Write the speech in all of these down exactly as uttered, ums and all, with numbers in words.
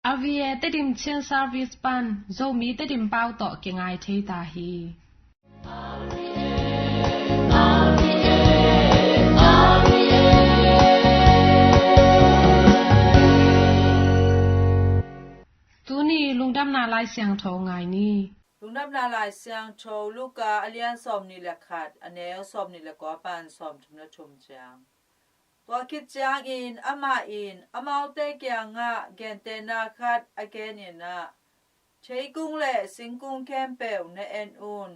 R V A Tedim Chin Service pan Zomi Tedim pau tawh kingai thei ta hi. Tuni lungdamna Lai Siangtho ngai ni. Lungdamna Lai Siangtho Luka a lian sawmnih le khat, a neu sawmnih le kua pan sawmthum le thum ciang. Tua khit ciangin amah in amaute kiangah gentehna khat a genin ah, theikung le singkung khempeuh na en un,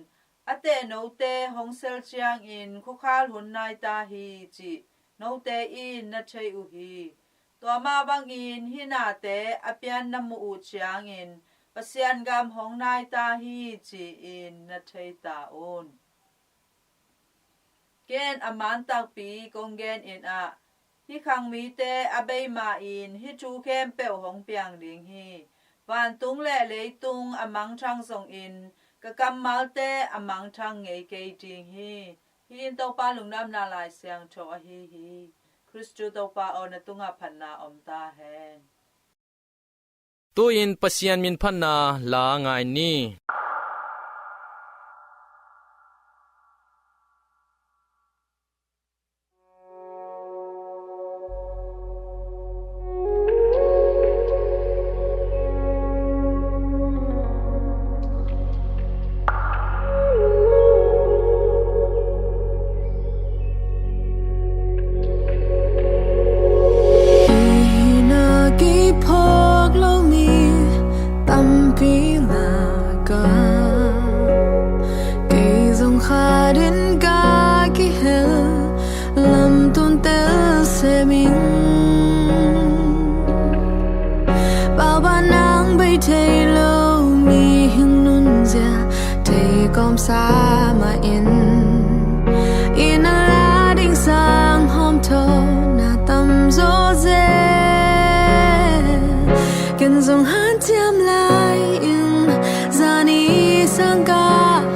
a teh note hong sel ciangin khuakhal hun nai ta hi, cih note in na thei uh hi. Tua mah bangin hih nate a pian na muh uh ciangin Pasian gam hong nai ta hi, ci-in na thei ta un. Ken a man takpi kong genin ah, hih khang mite a bei ma-in hih thu khempeuh hong piang ding hi. Vantung le leitung a mangthang zongin ka kammalte a mangthang ngei kei ding hi. Hih in Topa lungdamna Lai Siangtho ahi hi. Khristu Topa aw, na tungah phatna om ta hen. Tu-in Pasian min phatna la ngai ni. Hih na kiphawk lo mi tampi lakah kei zong khat in ka kihel, lamtun tel sem ing. Pauban nang bei thei lo mihing nunzia thei kawmsa mah in, inn a la ding sang hawmthawhna tamzaw zel. Ken zong hanciam lai ing, zani sang ka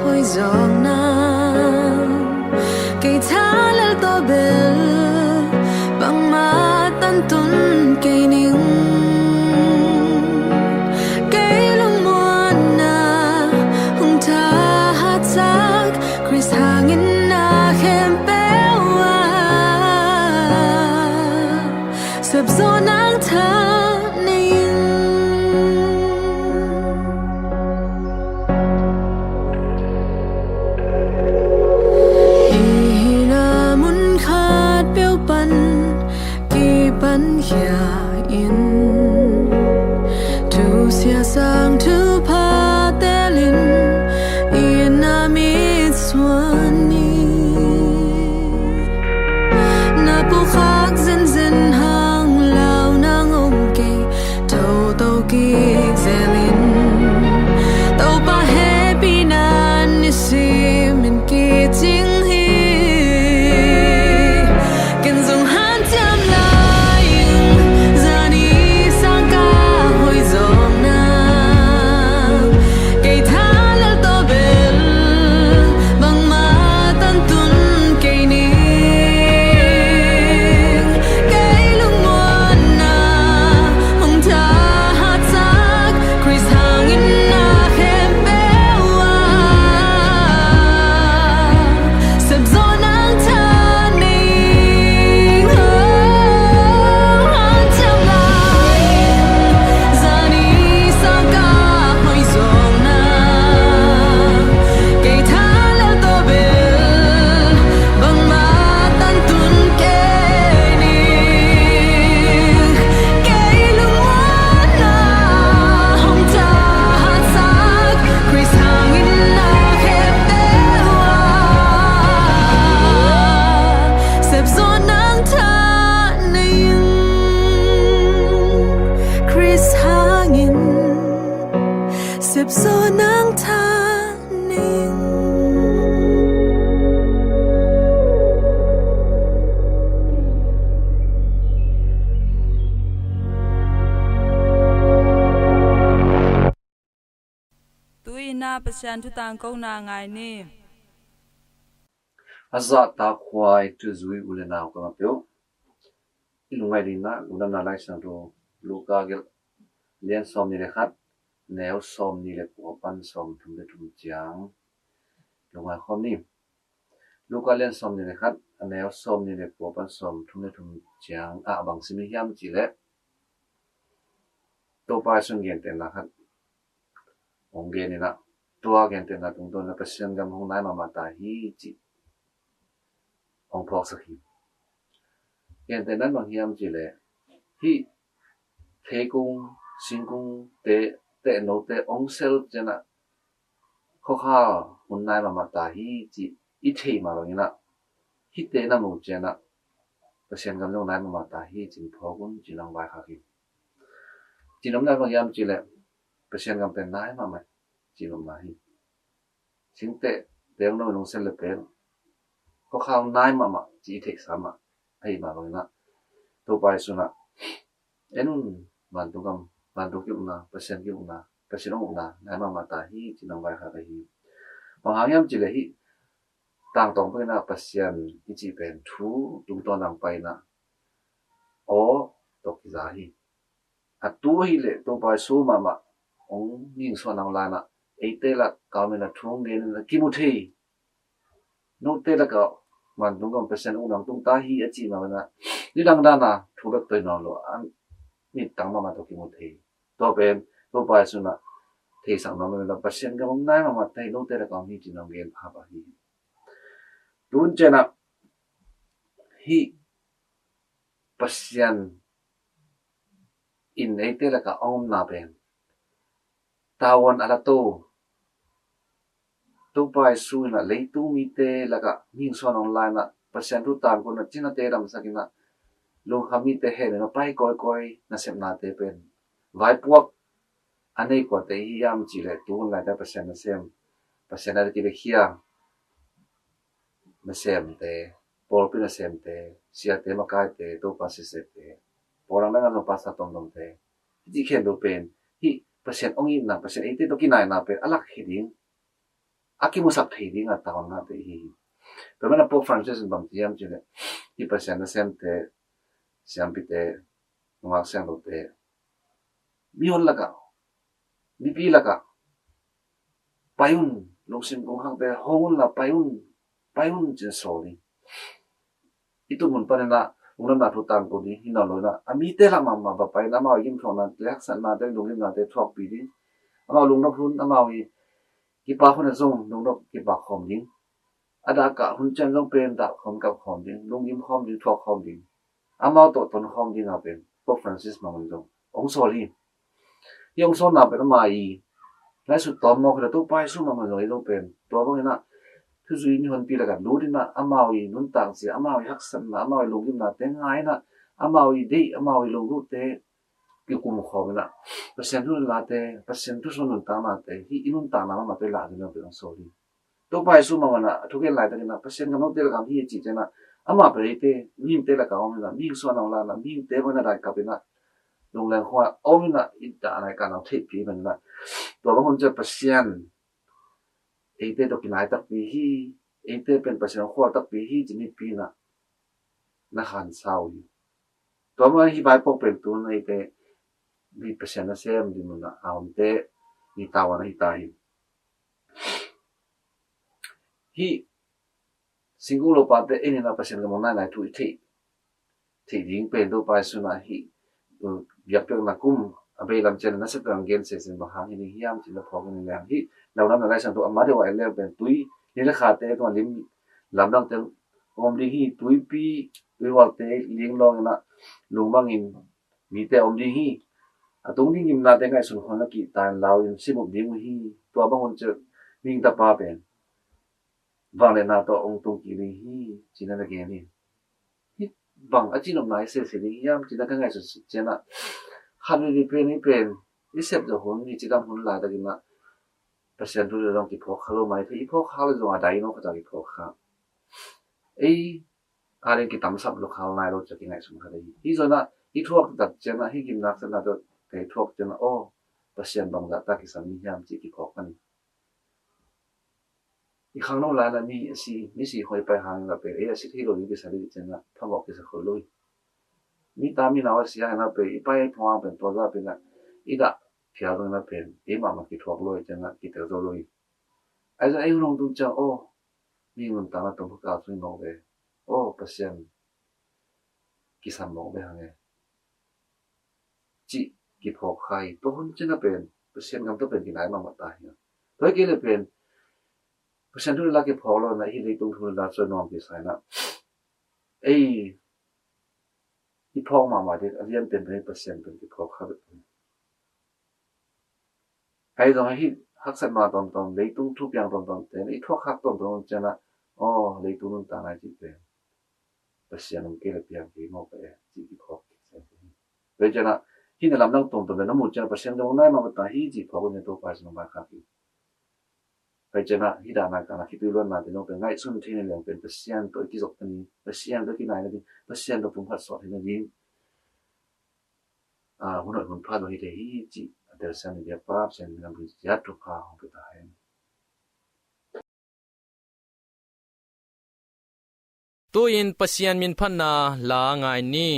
hoih zawkna. Kei tha lel tawh bel bangmah tantun kei ning. Kei lungmuanna hong thahatsak, Khrist hangin na khempeuh ah sepzawh nang tha nei ing. Hih na mun khat peuh pan kipan khia in, thusia sang thupha telin inn ah mitsuan ni. Na pukhak zenzen hang lau nang om kei, toto kik zelin Topa hehpihna nisimin kicing hi. Ken zong hanciam lai ing, zani sang ka hoih zawkna. Kei tha lel tawh bel bangmah tantun kei ning. Kei lungmuanna hong thahatsak, Khrist hangin na khempeuh ah sepzawh nang tha nei ing. Oh, hanciam lai ing, zani sang ka hoih zawkna. Kei tha lel tawh bel bangmah tantun kei ning. Kei lungmuanna hong thahatsak, Khrist hangin na khempeuh ah sepzawh nang tha nei ing. Khrist hangin sepzawh nang tha nei ing. Tu-in ah Pasian thutangkona ngai ni. A zahtak huai thuzui u le nau ka ngah peuh. I lungngaih dingin ah Lungdamna Laisiangtho Luka gelh Lian sawm ni le khat, neu sawm ni le kua pan sawm thum le thum ciang lungngai khawm ni. Luka lian sawm ni le khat, a neu sawm ni le kua pan sawm thum le thum ciang ah bang sim hiam cih leh, Topa Jesu'n gentehna khat hong gen in ah, tua gentehna tungtawn in ah Pasian gam hong nai mahmah ta hi cih hong phawksak hi. Gentehna in bang hiam cih leh, hih theikung, singkung te, tehno te hong sel ciang ah khuakhal hun nai mahmah ta hi cih i theih mah bangin ah, hihte na mu ciang ah Pasian gam zong nai mahmah ta hi cih phawk un cih nang vaikhak hi. Cih nopna bang hiam cih leh, Pasian gam pen nai mahmah cih nopna hi. Singteh te hong no in hong sel le pen khuakhal nai mahmah cih i theihsa mah ahih mah bangin ah, Topa Jesu'n ah, en un, vantung gam, vantung ki-ukna, Pasian ki-ukna, Pasian hong ukna nai mahmah ta hi cih nang vaikhak ahi hi. Bang hang hiam cih leh, hih tangtawng panin ah Pasian i cih pen thu tungtawn nang pai in ah aw tawh kiza hi. A tu ahih leh Topa Jesu mahmah hong mihing suahna hong la in ah, eite lak ah om in ah thu hong gen in ah kimu thei. Note lak ah vantung gam, Pasian ukna hong tung ta hi a cih mah bangin ah, nidang dan a thu bek tawh hi nawn lo, a mittang mahmah tawh kimu thei. Tua pen Topa Jesu'n ah theisak nuam in ah, Pasian gam hong nai mahmah ta hi, note lak ah om hi cih hong gen pha pah hi. Tun ciang ah hih Pasian in eite lak ah a omna pen tavuan a la to, Topa Jesu in ah leitung mite lak ah mihing suahna hong la in ah, Pasian thu tangko in ah cinate damsak in ah, lungkham mite hehna in ah pai kawikawi nasepnate pen vaipuak a nei kuate i hi hiam cih leh, tu hun laitakin Pasian nasem, Pasian a kibiakhia nasemte, pawlpi nasemte, siate makaite, Topa siasete, pawl dangdang a zong pastor tomtomte, hih khempeuh pen hih Pasian hong itna, Pasian eite tawh kinaina pen a lak hi ding, a kimusak thei ding a tavuannate i hi hi. Tua manin ah Pope Francis in bang ci hiam cih leh, hih Pasian nasemte, siampite, nungak siangthote, mihon lak ah, mipi lak ah pai un, lungsim kongkhakte hong un la, pai un, pai un ci-in sawl hi. I tun mun panin ah lungdamna thu tangko ding hi nawn lo in ah, a mite lak mahmah va pai in ah, amau i gimthuaknate, haksatnate, lunggimnate thuakpih ding, amau lungnop hun, amau i kipak hun ah zong lungnop kipak khawm ding, a dah kah hun ciang zong pen dah khawm, kap khawm ding, lunggim khawm ding, thuak khawm ding, amau tawh ton khawm ding a pen Pope Francis mah hun zong hong sawl hi. Hih hong sawlna pen ama i ngaihsut tawm mawk hi lo, Topa Jesu mah hun zong hi lo pen. Tua bangin ah thuzui mihonpi lak ah lut in ah, amau i nuntakzia, amau i haksatna, amau i lunggimnate ngai in ah, amau i deih, amau i lunggulhte kikum khawm in ah, Pasian thu late, Pasian thusuah nuntaknate, hih i nuntakna mahmah tawh i lah ding a pen hong sawl hi. Topa Jesu mah hun ah a thugen laitakin ah, Pasian gam note lak ah om hi a cih ciang ah, amah pen eite, mihingte lak ah om in ah, mihing suahna hong la in ah, mihingte bang in ah dai kap in ah, lungleng khawng ah om in ah, i dahna i kahna hong theihpih ahih manin ah, tua bang hun ciang Pasian eite tawh kinai takpi hi, eite pen Pasian hong khual takpi hi ci-in mipi in ah na khansa uh hi. Tua manin hih vaipuak pen tu-in eite, hih Pasian nasem dinmun ah a omte, hih tavuan ahi ta hi. Hih singkung lopate en in ah Pasian gam hong nainai thu i theih, theih ding pen Topa Jesu in ah hih, uh, biakpiakna kum a veilam ciang ah nasep dang gen sese, bang hang hi ding hiam cih na phawk in leng, hih Lungdamna Laisiangtho a mah deuh a en leng pen tui, lim le khate tungah lim lamdangte om ding hi, tuipi, tuihualte ling lawng in ah lungmang in mite om ding hi. A tung ding gimnate ngaihsun khawng in ah kihta in lau in sibup ding uh hi. Tua bang hun ciang mihing Tapa pen vangliatna tawh hong tung kik ding hi, ci-in ah na gen hi. Hih bang a cihnopna i sese ding hiam ci-in ah ka ngaihsut suk ciang ah, khat vei vei pen, hih pen i sep zawh hun, i cidam hun laitakin ah Pasian thu leh zong kiphawk kha lo mah hi. I phawk kha lo zong a dai no khat ah kiphawk kha. Ei a ding kitamsap lo khal nai lo ci-a kingaihsun kha ding hi. Hih zong ah i thuak tak ciang ah, hih gimna haksatna tawh i thuak ciang ah, aw, Pasian bangzah tak kisam ni hiam ci-a kiphawk kha ni. I khangno lai-in ah mi a si, mi si khawng i pai hang in ah pen ei a si thei lo ding kisa ding ciang ah phamawh kisa khol lo hi. Mi ta mi nau a si hang in ah pen i pai thong hang pen tua zah pen ah i dah phial dong na pen ei mahmah kithuak lo i ciangah kitel zo lo i. Ahi zong ei hun hong tung ciang aw, mi nuntakna tawm kha kal sung i mawk ve. Aw, Pasian kisam mawk ve hang e, cih kiphawk kha hi. Tua hun ciangah pen Pasian gam tawh pen kinai mahmah ta hi. Tua hi kei le pen Pasian thu le la kiphawk lo na hi, leitung thu le la suai nuam kisa hi na. Ei i phawk mahmah ding a lian pen pen Pasian pen kiphawk kha bek. Ahi zong hih haksat ma tawmtawm, leitung thu piang tawmtawm te i thuak khak tawmtawm ciangah aw, leitung nuntakna i cih pen Pasian hong kei le piang kei mawk e cih kiphawk kisa hi. Tua ciangah hih na lamdang tawmtawm le na muh ciangah Pasian zong nai mahmah ta hi cih phawk un, Topa Jesu nong bai khak hi. Pai ciangah hih dahna kana khitui luanna te zong pen ngaihsun theihna liang pen Pasian tawh i kizop ta ni, Pasian tawh i kinai na ding, Pasian tawh pumkhat sawh theihna ding. Ah, hun hoih hun pha zong hi thei hi cih a telsiam ni dia pa Pasian min lam rin ciat thupha hong pe ta hen. Tu-in Pasian min phatna la ngai ni.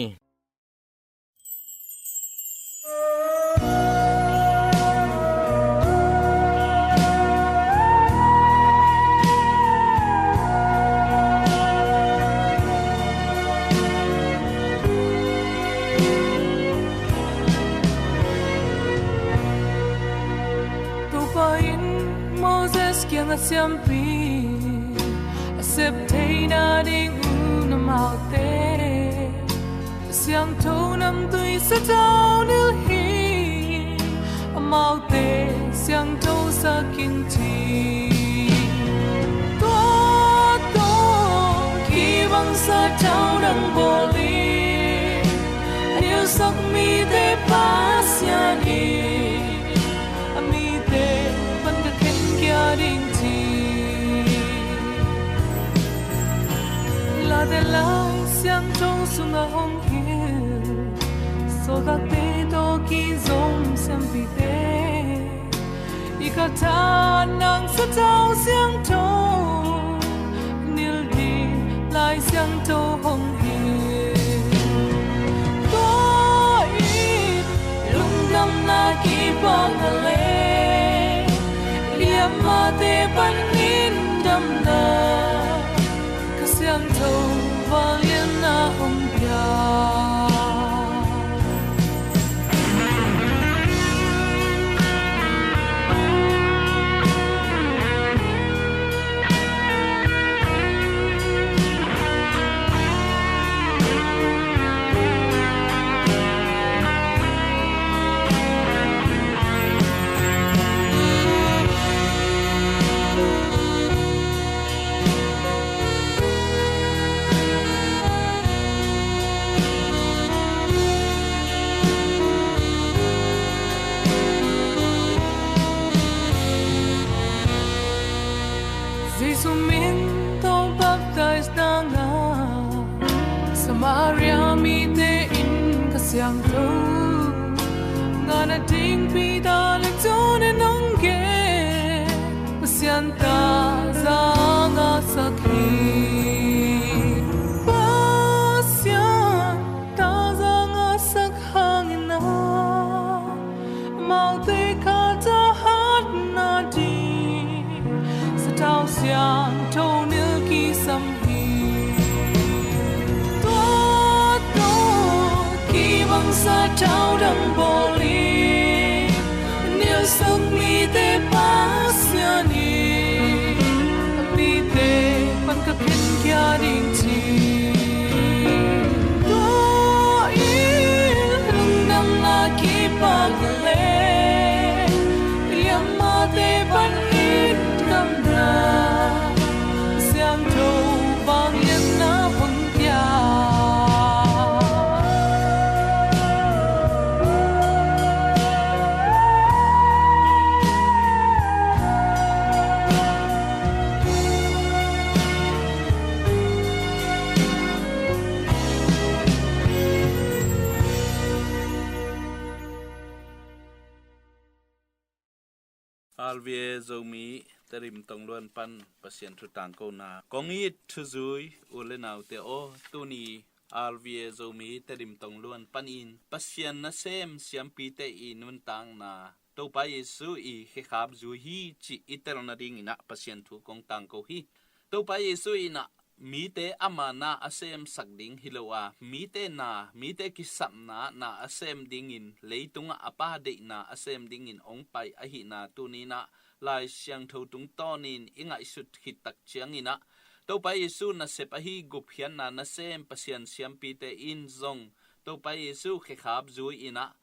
Topa in Moses kiangah siampi a sep theihna ding un amaute siangtho namtui satau nilh hi, amaute siangtho sak in ci. Tua tawh kibang satau dang bawl in, a nilhsak mite Pasian in a mite pan ka khen kia ding ci. Late Lai Siangtho sungah hong hilh sawltakte tawh kizom siampite i khat a nang satau siangtho nilh ding Lai Siangtho hong hilh. Tua in lungdamna kipak a le liamate panin damna, Kha Siangtho vangliatna hong pia. Jesu min tawh baptize na ngah Samaria mite in Kha Siangtho ngahna ding Peter le John in hong gen. Pasian taza ngahsak hi. Pasian taza ngahsak hangin ah amaute khat a hatna ding satau siangtho nilh kisam hi. Tua tawh kibang satau dang bawl in, a nilhsak mite Pasian in a mite pan ka khen kia ding ci. Tua in lungdamna kipak le liammate panin damna, siangtho vangliatna hun pia. R V A Zomi Tedim Tongluan pan Pasian thu tangkona kong it thuzui u le naute aw, tuni R V A Zomi Tedim tong luan panin Pasian nasem siampite i nuntakna Topa Jesu i khekhap zui hi cih i tel nadingin ah Pasian thu kong tangko hi. Topa Jesu in ah mite ama na a semsak ding hi lo a, mite na, mite kisapna na a sem dingin leitungah a Pa deihna a sem dingin hong pai ahihna tuni-in ah Lai Siangtho tungtawnin i ngaihsut khit tak ciangin ah Topa Jesu nasep ahi gupkhiatna nasem Pasian siampite in zong Topa Jesu khekhap zui-in ah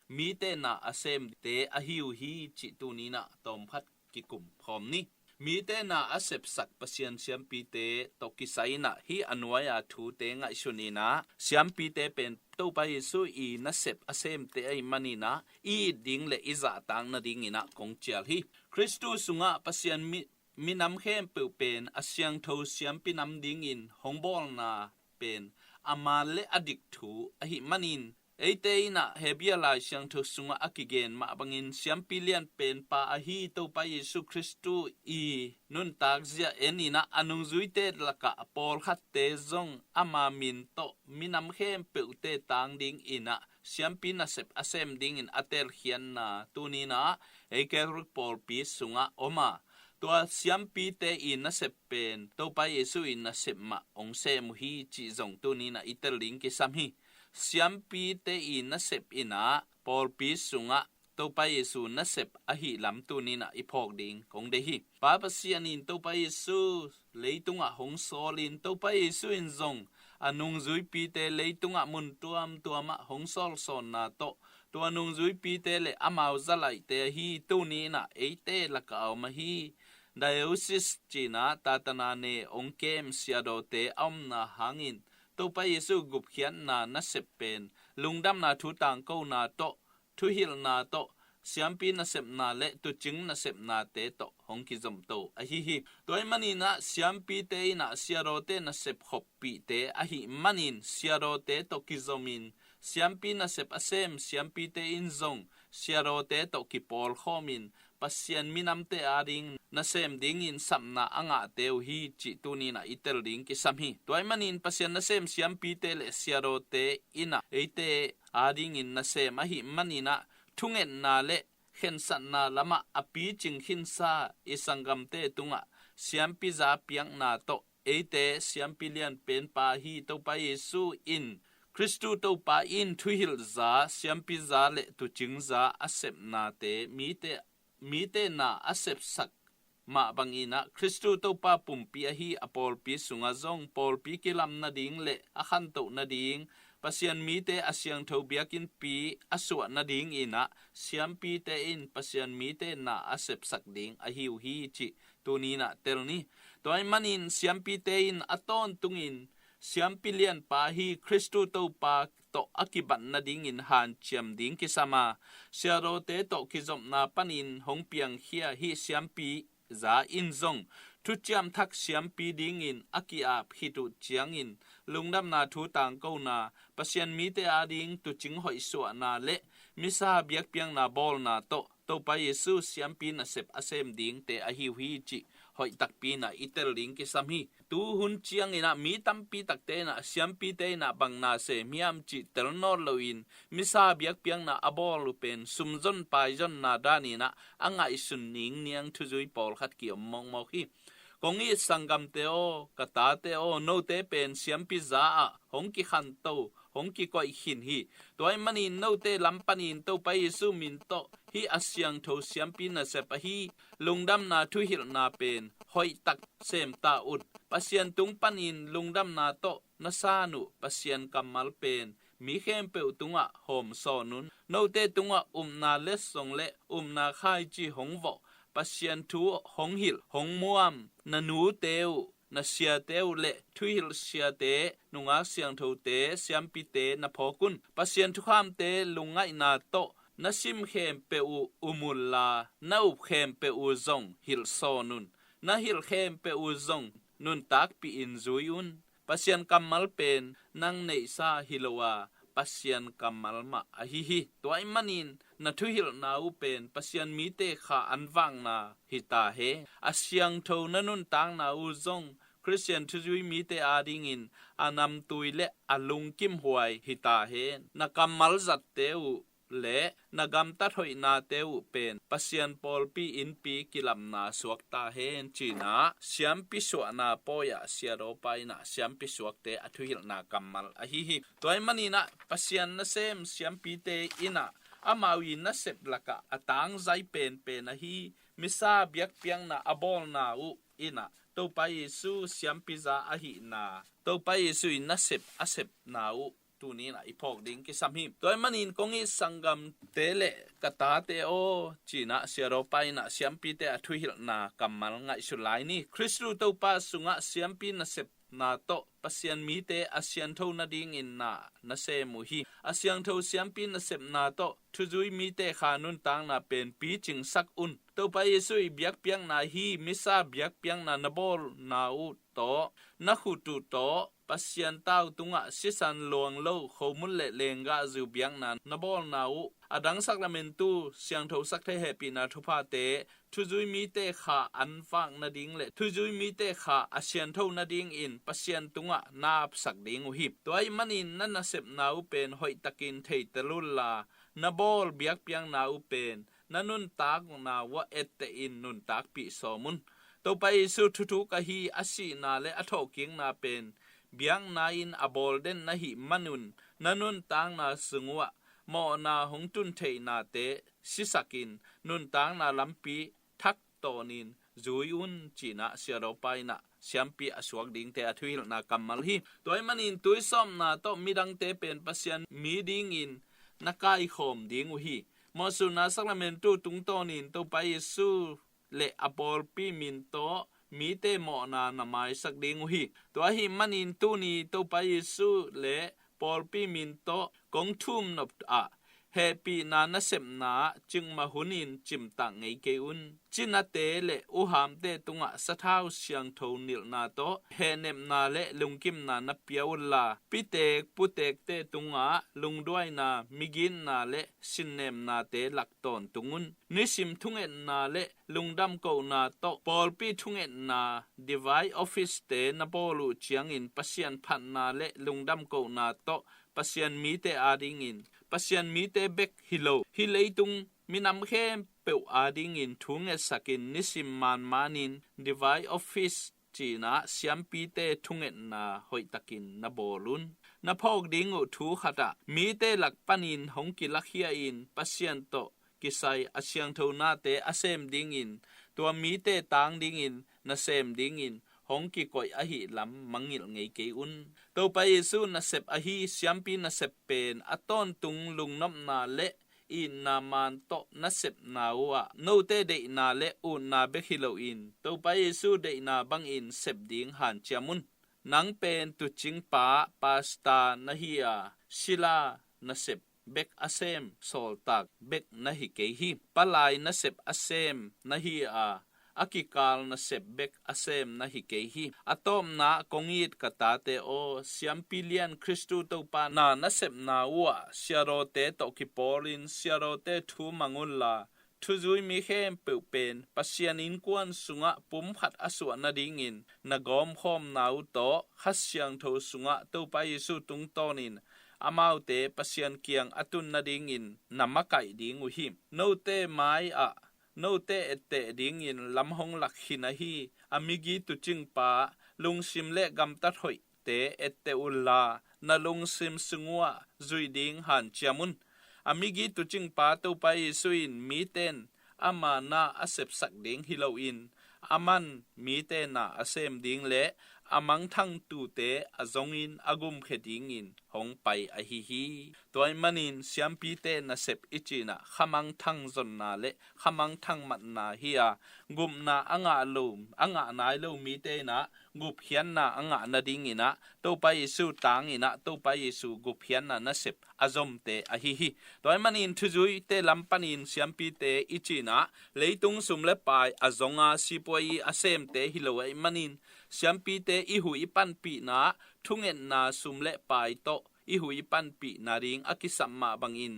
mite na a semte ahi uh hi cih tuni-in ah tawmkhat kikum khawm ni. Mite na a sepsak Pasian siampite tawh kisai-in ah hih a nuai-a thute ngaihsun-in ah siampite pen Topa Jesu i nasep a semte ahih manin ah i it ding le i zahtak nadingin ah kong cial hi. Khristu sungah Pasian mi, minam khempeuh pen a siangtho siampi nam dingin hong bawlna pen a man le a dik thu ahih manin eite in ah Hebrew Lai Siangtho sungah a kigen mah bangin siampi lianpen pa ahi Topa Jesu Khristu i nuntak zia en-in ah a nungzuite lakah pawlkhatte zong ama min tawh minam khempeuhte tang dingin ah siampi nasep a sem dingin a telkhiatna tuni-in ah ei Catholic pawlpi sungah om a, tua siampite i nasep pen Topa Jesu i nasep mah hong sem uh hi cih zong tuni-in ah i tel ding kisam hi. Siampite i nasep in ah pawlpi sungah Topa Jesu nasep ahih lam tuni-in ah i phawk ding kong deih hi. Pa Pasian in Topa Jesu leitungah hong sawlin Topa Jesu in zong a nungzuipite leitungah mun tuamtuamah hong sawlsawnna tawh tua nungzuipite le amau zalaihte ahi tuni-in ah eite lakah a om ahi diocese cih in ah tatana ne hong kem siadawte a omna hangin Topa Jesu gupkhiatna nasep pen lungdamna thu tangkona tawh, thuhilhna tawh, siampi nasepna le tuucing nasepnate tawh hong kizomto ahi hi. Tua ahih manin ah siampite in ah siadawte nasep khoppihte ahih manin siadawte tawh kizomin siampi nasep a sem siampite in zong siadawte tawh kipawlkhawmin Pasian minamte ading nasem dingin sapna a ngahte uh hi cih tuni-in ah i tel ding kisam hi. Tua ahih manin Pasian nasem siampite le siadawte in ah eite adingin nasem ahih manin ah thungetna le khensatna lamah a picing khinsa i sanggamte tungah siampi za piakna tawh eite siampi lianpen pa hi Topa Jesu in Khristu Topa in thuhilhza, siampiza le tuucingza a sepnate mite, mite na a sepsak mah bangin ah Khristu Topa pumpi ahi a pawlpi sungah zong pawlpi kilam nading le a khantoh nading Pasian mite a siangtho biakinnpi a suah nadingin ah siampite in Pasian mite na a sepsak ding ahi uh hi cih tuni-in ah tel ni. Tua ahih manin siampite in a tawntungin siampi lianpa hi Khristu Topa tawh a kibat nadingin hanciam ding kisam a, siadawte tawh kizopna panin hong piangkhia hih siampi za in zong thuciam thak siampi dingin a ki-ap khit uh ciangin lungdamna thu tangkona, Pasian mite ading tuucing hoih suahna le misa biakpiakna bawlna tawh Topa Jesu siampi nasep a sem dingte ahi uh hi cih hoih takpi in ah i tel ding kisam hi. Tu hun ciangin ah mi tampi takte in ah siampite in ah bang na sem hiam cih tel nawn loin misa biakpiakna a bawl uh pen sumzon paizonna danin ah a ngaihsun ningniang thuzui pawlkhat ki-om mawkmawk hi. Kong it sanggamte aw, ka tate aw, note pen siampiza ah hong kikhanto, hong kikoih khin hi. Tua ahih manin note lam panin Topa Jesu min tawh hih a siangtho siampi nasep ahi lungdamna thuhilhna pen hoih tak sem ta un. Pasian tung panin lungdamna tawh na san uh Pasian kammal pen mi khempeuh tungah hawmsawn un. Note tungah upna letsong le upna khaici hong vawh, Pasian thu hong hilh, hong muam, na nute uh, na siate uh le thuhilh siate, nungak siangthote, siampite na phawk un. Pasian thukhamte lungngaihna tawh na sim khempeuh uh um unla, na up khempeuh uh zong hilhsawn un. Na hilh khempeuh uh zong nuntakpih in zui un. Pasian kammal pen nang neihsa hi lo a, Pasian kammal mah ahi hi. Tua ahih manin na thuhilhna uh pen Pasian mite kha an vakna hi ta hen. A siangtho na nuntakna uh zong Khristian thuzui mite adingin a namtui le a lungkimhuai hi ta hen. Na kammal zatte uh le na gamtat hoihnate uh pen Pasian pawlpi innpi kilamna suak ta hen, ci-in ah siampi suahna pawi-ah Sia Dawpa in ah siampi suakte a thuhilhna kammal ahi hi. Tua ahih manin ah Pasian nasem siampite in ah amau i nasep lakah a tangzai penpen ahi misa biakpiakna a bawlna uh in ah Topa Jesu siampi za ahihna, Topa Jesu i nasep a sepna uh tuni in ah i phawk ding kisam hi. Tua ahih manin kong it sanggamte le ka tate aw, ci-in ah Sia Dawpa in ah siampite a thuhilhna kammal ngaihsut lai ni. Khristu Topa sungah siampi nasepna tawh Pasian mite a siantho nadingin na na sem uh hi. A siangtho siampi nasepna tawh thuzui mite kha nuntakna pen picingsak un. Topa Jesu i biakpiakna hi misa biakpiakna na bawlna uh tawh, na khut uh tawh, Pasian tau tungah sisan luanglo, khomun le lenggahzu biakna na bawlna uh, a dang sakramentu, siangthosak thei hehpihna thuphate, thuzui mite kha an vak nading le thuzui mite kha a siantho nadingin Pasian tungah na apsak ding uh hi. Tua ahih manin na nasepna uh pen hoihtakin theitel unla, na bawl biakpiakna uh pen na nuntakna uah ettehin nuntakpih sawm un. Topa Jesu thuthuk ahi a sihna le a thawhkikna pen biakna in a bawl den na hih manun na nuntakna sung uah mawhna hong tun theihnate sisakin nuntakna lampi thak tawnin zui un, ci-in ah Sia Dawpa in ah siampi a suak dingte a thuhilhna kammal hi. Tua ahih manin tuisawpna tawh midangte pen Pasian mi dingin na kaikhawm ding uh hi. Mawhsutna sakramentu tungtawnin Topa Jesu le a pawlpi min tawh mite mawhna na maisak ding uh hi. Tua ahih manin tuni Topa Jesu le pawlpi min tawh kong thum nop ah hehpihna nasepna ah cikmah hunin cimtak ngei kei un. Cinate le uhamte tungah sathau siangtho nilhna tawh hehnepna le lungkimna na pia unla, pitek putekte tungah lungduaina, migitna le sinnepnate lak tawntung un. Nisim thungetna le lungdam kohna tawh pawlpi thungetna, divine office-te na bawl uh ciangin Pasian phatna le lungdam kohna tawh Pasian mite adingin, Pasian mite bek hi lo, hih leitung minam khempeuh adingin thu ngetsakin nisim manmanin divine office ci-in ah siampite thungetna hoihtakin na bawl un. Na phawk ding uh thu khat ah mite lak panin hong kilakhia-in Pasian tawh kisai a siangtho nate a sem dingin, tua mite tang dingin na sem dingin hong kikoih ahih lam mangngilh ngei kei un. Topa Jesu nasep ahi siampi nasep pen a tawntung lungnopna le itna man tawh nasepna uh ah note deihna le utna bek hi loin Topa Jesu deihna bangin sep ding hanciam un. Nang pen tuucingpa, pasta na hi a, sila nasep bek a sem, sawltak bek na hi kei hi. Palai nasep a sem na hi a, a kikal nasep bek a sem na hi kei hi. A tawpna ah kong it ka tate aw, siampi lian Khristu Topa na nasepna uh ah siadawte tawh kipawlin siadawte thu mang unla, thuzui mi khempeuh pen Pasian innkuan sungah pumkhat a suah nadingin na gawmkhawmna uh tawh Kha Siangtho sungah Topa Jesu tungtawnin amaute Pasian kiang a tun nadingin na makaih ding uh hi. Note mai-ah note etteh dingin lam hong lak khin ahi a migi tuucingpa, lungsim le gamtat hoihte etteh unla, na lungsim sung uh ah zuih ding hanciam un. A migi tuucingpa Topa Jesu in miten ama na a sepsak ding hi loin, aman mite na a sem ding le a mangthang tuute a zongin a gumkhia dingin hong pai ahi hi. Tua ahih manin siampite nasep i cih in ah khamangthang zonna le khamangthang matna hi a, gupna a ngah lo, a ngah nai lo mite in ah gupkhiatna a ngah nadingin ah Topa Jesu tangin ah Topa Jesu gupkhiatna nasep a zomte ahi hi. Tua ahih manin thuzuite lam panin siampite i cih in ah leitung sum le pai a zong a sipuai a semte hi lo ahih manin siampite i huh i panpihna ah thungetna sum le pai tawh i huh i panpih nading a kisam mah bangin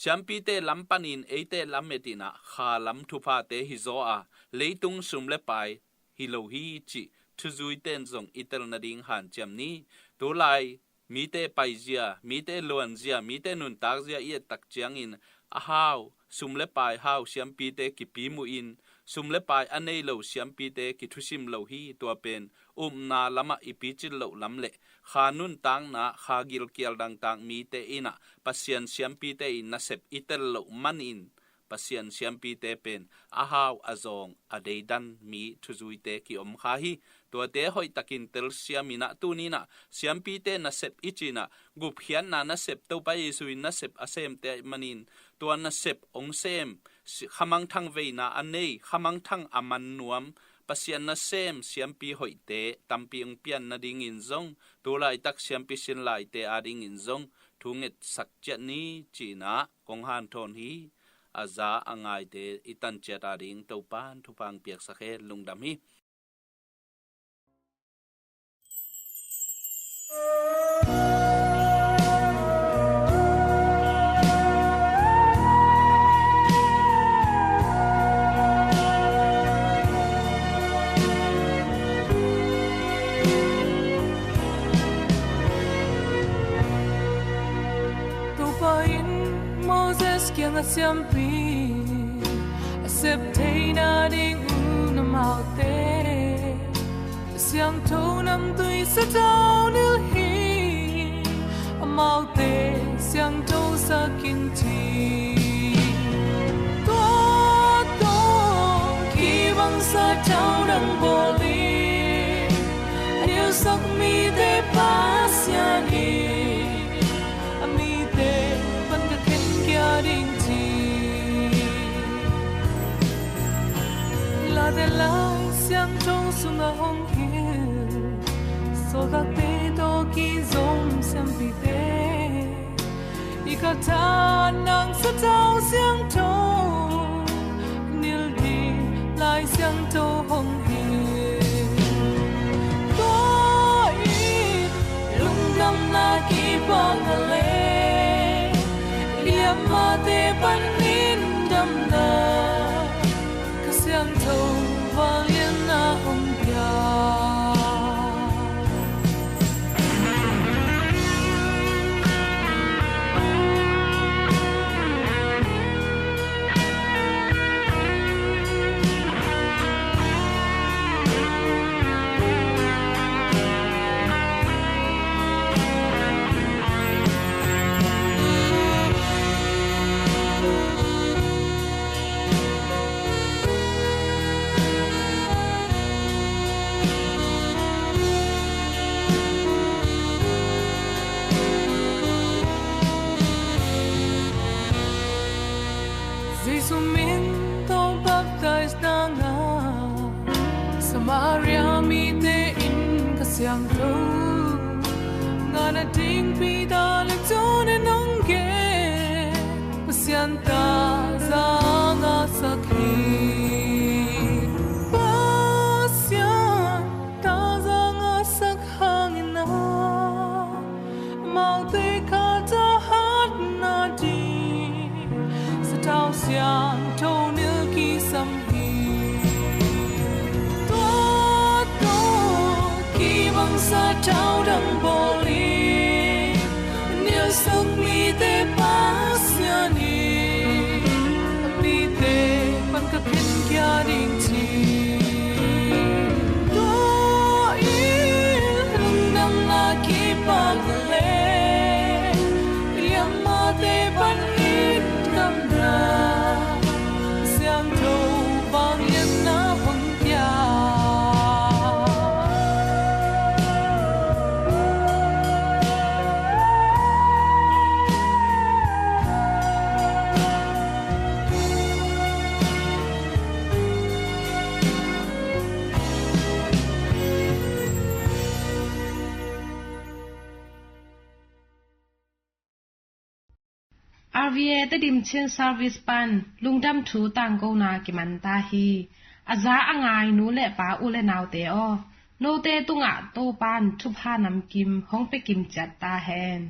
siampite lam panin eite lamet in ah kha lam thuphate hi zaw a, leitung sum le pai hi lo hi cih thuzuite in zong i tel nading hanciam ni. Tulai mite paizia, mite luanzia, mite nuntakzia i et tak ciangin a hau, sum le pai hau siampite kipimuhin, sum le pai a nei lo siampite kithusim lo hi. Tua pen upna lamah i picin loh lam le kha nuntakna, kha gilkial dangtak mite in ah Pasian siampite in nasep i tel loh manin Pasian siampite pen a hau, a zawng, a deidan mi thuzuite kiom kha hi. Tuate hoihtakin telsiam in ah, tuni in ah siampite nasep i cih in ah, gupkhiatna nasep, Topa Jesu in nasep a semte ahih manin tua nasep hong sem, si-, khamangthang veina a nei, khamangthang a man nuam, Pasian nasem siampi hoihte tampi hong pian nadingin zong, tu laitak siampi sin laite adingin zong thu ngetsak ciat ni, ci-in ah kong hanthawn hi. A za a ngaite i tan ciat ading Topan thupha hong piaksak hen. Lungdam hi. Topa in Moses kiangah siampi a sep theihna ding un amaute siangtho namtui satau nilh hi. Amaute siangtho sak in ci. Tua tawh kibang satau nang bawl in, a nilhsak mite Pasian hi. A mite pan ka khen kia ding ci. Late Lai Siangtho sungah hong hilh sawltakte tawh kizom siampite, i khat ah nang satau siangtho nilh ding Lai Siangtho hong hilh. Tua in lungdamna kipakna le liammate panin damna, Kha Siangtho vangliatna hong pia. Jesu min tawh baptize na ngah Samaria mite in Kha Siangtho ngahna ding Peter le John in hong gen. Pasian taza ngahsak hi. Pasian taza ngahsak hangin ah, amaute khat a hatna ding satau siangtho nilh kisam hi. Tua tawh kibang satau dang bawl in, nilhsak mite Pasian hi. A mite pan ka khen kia ding ci. Tua in lungdamna kipak le liammate panin damna, Kha Siangtho vangliatna hong pia. R V A Tedim Chin Service pan lungdam thu tangkona kiman ta hi. A za a ngai nu le pa, u le naute aw, note tungah Topan thupha namkim hong pia kim ciat ta hen.